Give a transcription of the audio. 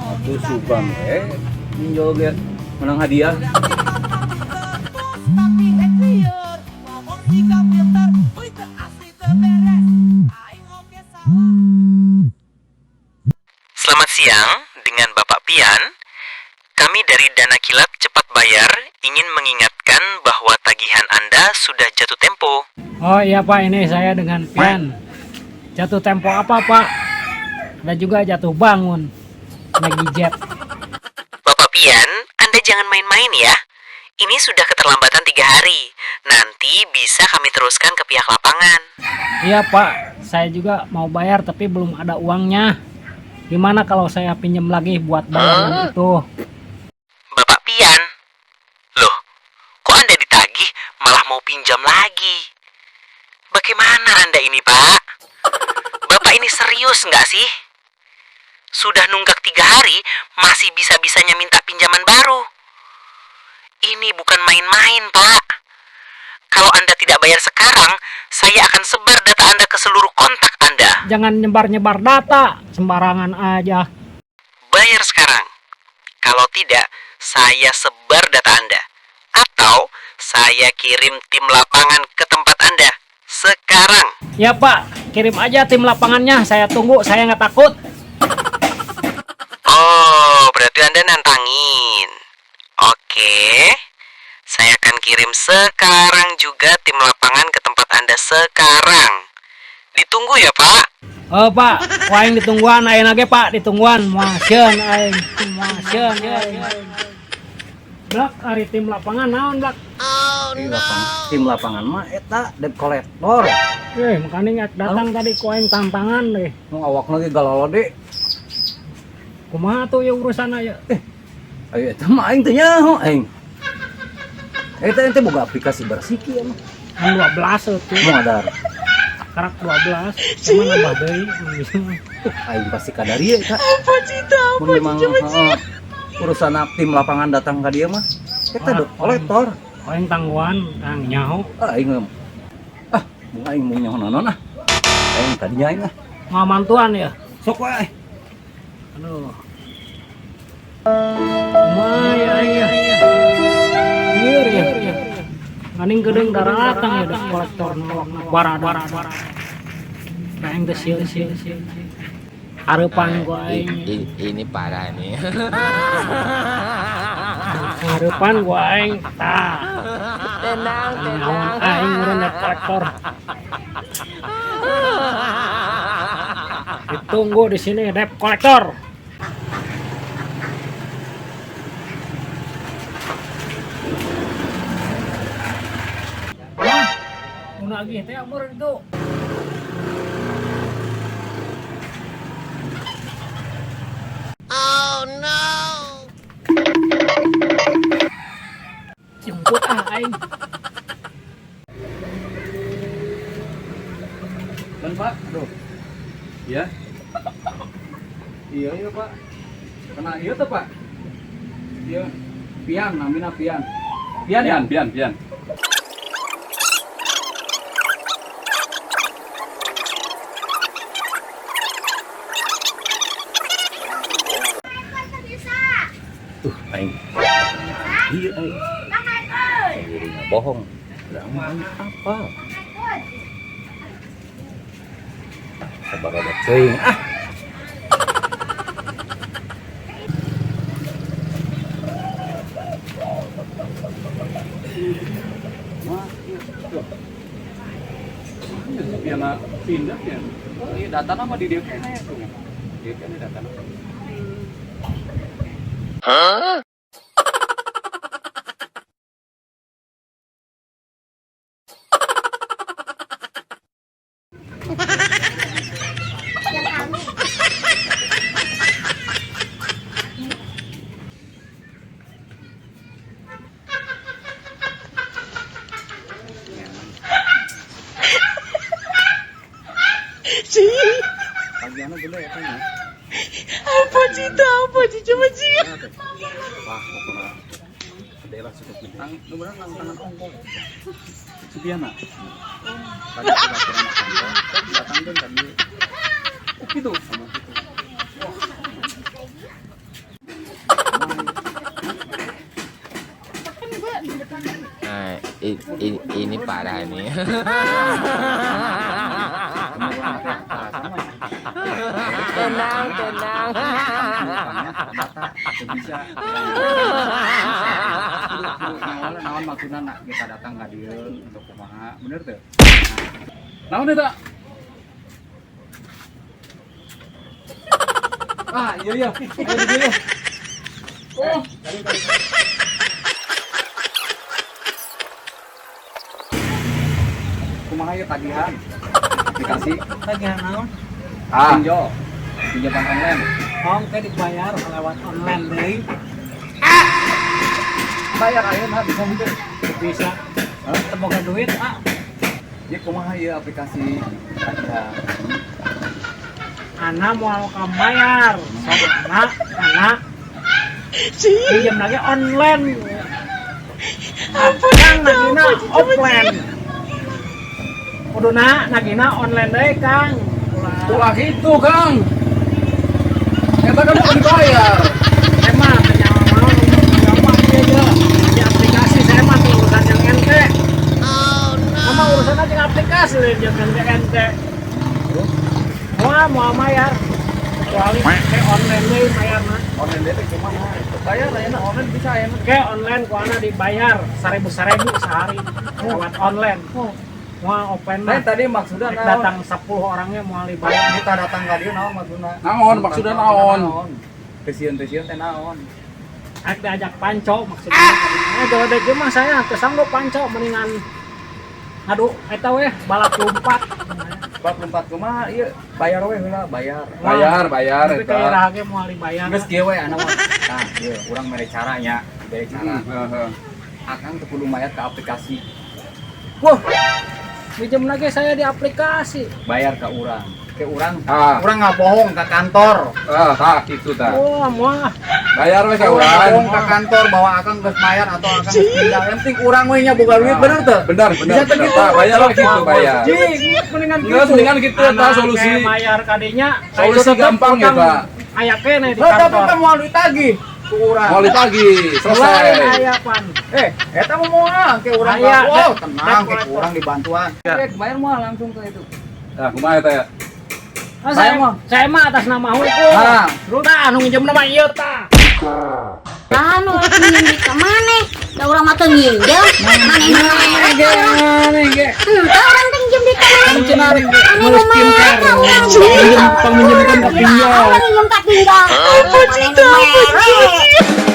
Atuh sugan we ninjol ge menang hadiah. Selamat siang, dengan Bapak Pian. Kami dari Dana Kilat Cepat Bayar ingin mengingatkan bahwa tagihan Anda sudah jatuh tempo. Oh iya Pak, ini saya dengan Pian. Jatuh tempo apa Pak? Ada juga jatuh bangun. Lagi jet. Bapak Pian, Anda jangan main-main ya. Ini sudah keterlambatan 3 hari. Nanti bisa kami teruskan ke pihak lapangan. Iya Pak, saya juga mau bayar tapi belum ada uangnya. Gimana kalau saya pinjam lagi buat bayar yang itu? Bapak Pian, loh, kok Anda ditagih malah mau pinjam lagi? Bagaimana Anda ini, Pak? Bapak ini serius nggak sih? Sudah nunggak 3 hari, masih bisa-bisanya minta pinjaman baru. Ini bukan main-main, Pak. Kalau Anda tidak bayar sekarang, saya akan sebar data Anda ke seluruh kontak Anda. Jangan nyebar-nyebar data, sembarangan aja. Bayar sekarang. Kalau tidak, saya sebar data Anda. Atau saya kirim tim lapangan ke tempat Anda. Sekarang. Ya Pak, kirim aja tim lapangannya. Saya tunggu, saya nggak takut. Oh, berarti Anda nantangin. Oke. Saya akan kirim sekarang juga tim lapangan ke tempat Anda sekarang. Ditunggu ya, Pak. Oh Pak, wah aing ditungguan, aing lagi Pak, ditungguan. Muasieun aing, muasieun aing. Blak, ari tim lapangan naon, Blak? Tim lapangan, tim lapangan mah eta debt collector. Makanya nggak datang tadi ku aing tantangan deh. Nu awakna ge galalode. Kumaha tuh ya urusanna ya? Ayo eta mah aing teu nyaho aing. Eta ente boga aplikasi bersiki emang. Kan 12 tuh. Mau ngadar. Karak 12, cuma nambah deui. Aing pasti kadaria eta. Apa cita, apa cita, urusan tim lapangan datang ka dia mah. Eta debt collector. Aing tangguhan, kang nyaho. Ah aing ah, mun aing mau nyaho naon ah. Aing tadinya aing ah. Mau mantuan ya? Sok wae. Aduh. Kumaha ya aing ya? Lieur ya. Nganing kedeung daratang ya debt kolektor barada. Aing teh sieun sieun sieun. Hareupan ku aing. Ini parah nih. Hareupan ku aing tah. Tenang, Naon aing urang debt kolektor. Ditunggu di sini debt kolektor. Wah, nagih teh amur itu. Oh no. Jemput ah aing. Dan Pak, aduh. Iya. Iya iya Pak. Kena iya tuh Pak. Iya. Pian, namina Pian. Pian ya? Pian, pian, pian. Tuh, aing. Iya aing. Dirinya bohong. Udah mah aing apa? Sabar ada teuing ah. Wah, iya. Tuh. Iya, piana pindah ya. Oh, iya data nama di dia kene tuh. Dia kene data nama. Hah? Pagiana gede ya kan ya. Apa cita, apa cita, coba cita. Wah, pokoknya gede lah cukup gede. Tang, nu bener nang tangan ongkong. Supiana. Tadi sudah kurang makan, datang dong tadi. Oh, gitu. Sama gitu. Ini parah nih. Tenang, tenang. Bisa. Naon maksudna nak kita datang ka dieu untuk kumaha, bener teu? Naon eta? Ah, iya iya. Ayo di dieu. Oh, Kumaha ieu tagihan? Aplikasi Tagihan naon? Ah, pinjol. Pinjaman online. Oh, kayak dibayar lewat online deui. Bayar ayeuna bisa henteu? Bisa. Hah? Teu boga duit, ah. Ieu kumaha ieu aplikasi tagihan? Ana moal kabayar. Soalna ana pinjam lagi online. Kang nagina offline. Kuduna nagina online deui, Kang. Ulah. Ulah gitu, Kang. Eta kan mau dibayar. Saya mah nyawa mau nyawa ieu je. Di aplikasi saya mah tuh urusan yang ente. Sama urusan aja aplikasi lain jeung ente ente. Wah, mau bayar. Kecuali kayak online deui bayarna. Online deui teh kumaha? Bayar ayeuna online bisa ayeuna. Kayak online ku ana dibayar 1000 1000 sehari lewat online. Wah, open Nah, mah. tadi maksudna Rek naon? datang 10 orangnya mau dibayar. Kita datang ka dieu naon maksudna? Naon maksudna naon? Teu sieun teu sieun teh naon? Rek diajak panco maksudnya. Eh, gede mah saya teu sanggup panco, mendingan aduh eta weh balap lompat. Balap lompat kumaha ieu? Bayar we heula, bayar. Bayar, bayar Tapi eta. kayak iraha ge moal dibayar. Geus kieu we ana mah. Nah, ieu urang mere caranya, mere cara. Heeh. Akang teu kudu mayar ke aplikasi, Wah, pinjam lagi saya di aplikasi. Bayar ke urang. Ke urang, Ah. urang nggak bohong ke kantor. Ah, tah kitu tah. Wah, moal. Bayar we ka Urang urang. bohong ke kantor bahwa akang geus bayar atau akang geus pindah. Yang penting urang we nya boga duit, bener teu? Benar, benar. Bisa teu Benar. gitu? Tah, bayar we kitu bayar. Jing, mendingan Geus gitu. mendingan kitu tah Anak solusi. kayak bayar kadinya. Solusi gampang ya, Pak. Aya keneh di Lah, tapi kantor. kan moal ditagih ku urang. Mau ditagih, selesai. Lain aya pan. Eh, eta mah moal ke urang. Aya, Wow, dek, tenang dek ke urang dibantuan. Dek, bayar moal langsung ke itu. Nah, kumaha eta ya? Ah, saya, Bayar mah. saya mah atas nama hukum. Nah, terus tah anu nginjem nama ieu tah. Lah nu rek minjem duit ka maneh? Da urang mah teu nginjem. Maneh nu mere ka urang. Henteu urang teh nginjem duit ka maneh. Cenah Maneh nu mere ka urang. Peminjamkan ke pinjol. Urang nginjem ka pinjol. Maneh nu mere.